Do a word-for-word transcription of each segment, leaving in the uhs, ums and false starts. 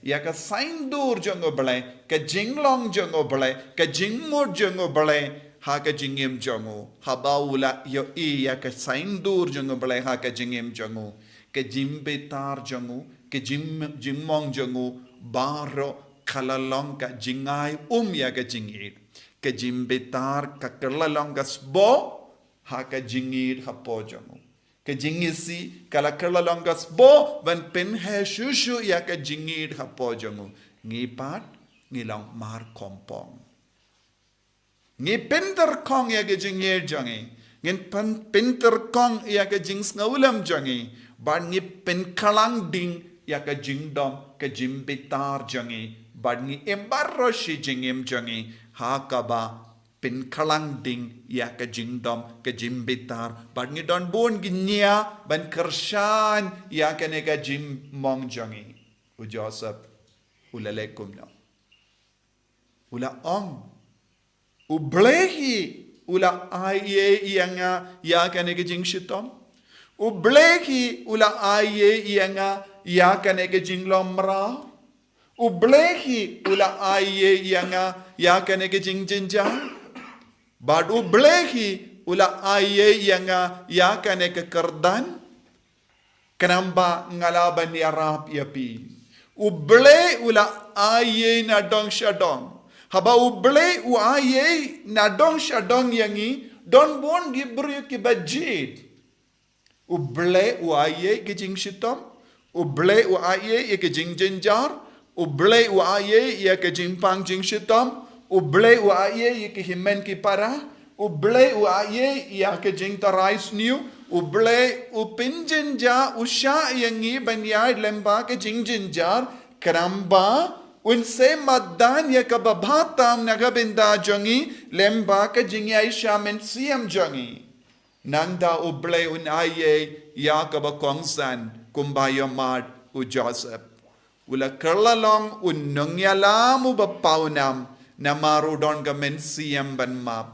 ïa ka saiñdur jong U Blei, ka jinglong jong U Blei, ka jingmut jong U Blei ha ka jingim jong u. Haba u la ïohi ïa ka saiñdur jong U Blei ha ka jingim jong u, ka jingbitar jong u, ka jing, jingmong jong u baroh ka la long ka jingai um ïa ka jingïeit. Ka jingbitar ka kylla long ka sboh ha ka jingïeit hapoh jong u. Ka jingisih ka la kylla long ka sboh ban pynheh shuh shuh ïa ka jingïeit hapoh jong u. Ngi pat ngi long mar kompong. Ngi pyntyrkhong ïa ka jingïeit jong ngi. Ngin pyn, pyntyrkhong ïa ka jingsngewlem jong ngi. Bad ngi pynkhlang ding ïa ka jingdom, ka jingbitar jong ngi. Bad ngi im baroh shi jingim jong ngi ha kaba pynkhlang ding ïa ka jingdom, ka jingbitar. Bad ngi don bun ki nia ban kyrshan ïa kane ka jingmong jong ngi. U Joseph u la leh kumno? U la ong, U Blei hi u la ai ei ïa nga ïa kane ka jingshitom. U Blei hi u la ai ei ïa nga ïa kane ka jinglong mraw. U Blei hi u la ai ei ïa nga ïa kane ka jingjynjar. Bad U Blei hi u la ai ei ïa nga ïa kane ka kyrdan. Khnang ba nga lah ban ïarap ïa phi. U Blei u la ai ei na dong sha dong. Haba U Blei u ai ei na dong sha dong ïa ngi, don bun ki briew kiba jied. U Blei u ai ei ïa ka jingshitom. U Blei u ai ei ïa ka jingjynjar. U Blei u ai ei ïa ka jingpang jingshitom. U Blei u ai ei ïa ka hynmen ki para. U Blei u ai ei ïa ka jingtharai sniew. U Blei u pynjynjar, u shah ïa ngi ban ïaid lyngba ka jingjynjar. Khnang ba un sa madan ïa kaba bha tam na ka bynta jong ngi lyngba ka jingïaishah mynsiem jong ngi. Nangta U Blei un ai ei ïa kaba kongsan kumba ïa mad u Joseph. U la kylla long u nongïalam uba pawnam namar u don ka mynsiem ban map.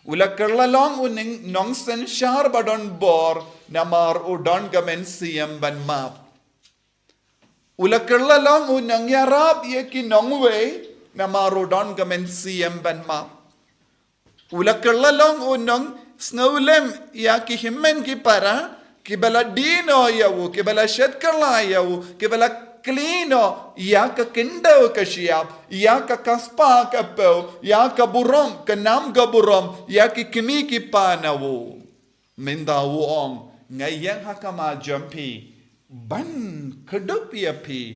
U la kylla long u ning, nongsynshar ba don bor namar u don ka mynsiem ban map. U la kylla long u nongïarap ïa ki nongwei namar u don ka mynsiem ban map. U la kylla long u nongsngewlem ïa ki hynmen ki para, kiba la die noh ïa u, kiba la shet kylla ïa u, kiba la kli noh ïa ka khyndew ka shyiap, ïa ka kaspa ka phew, ïa ka burom, ka nam ka burom, ïa ki kmie ki kpa na u. Mynta u ong, nga ïeng ha khmat jong phi ban kdup ïa phi,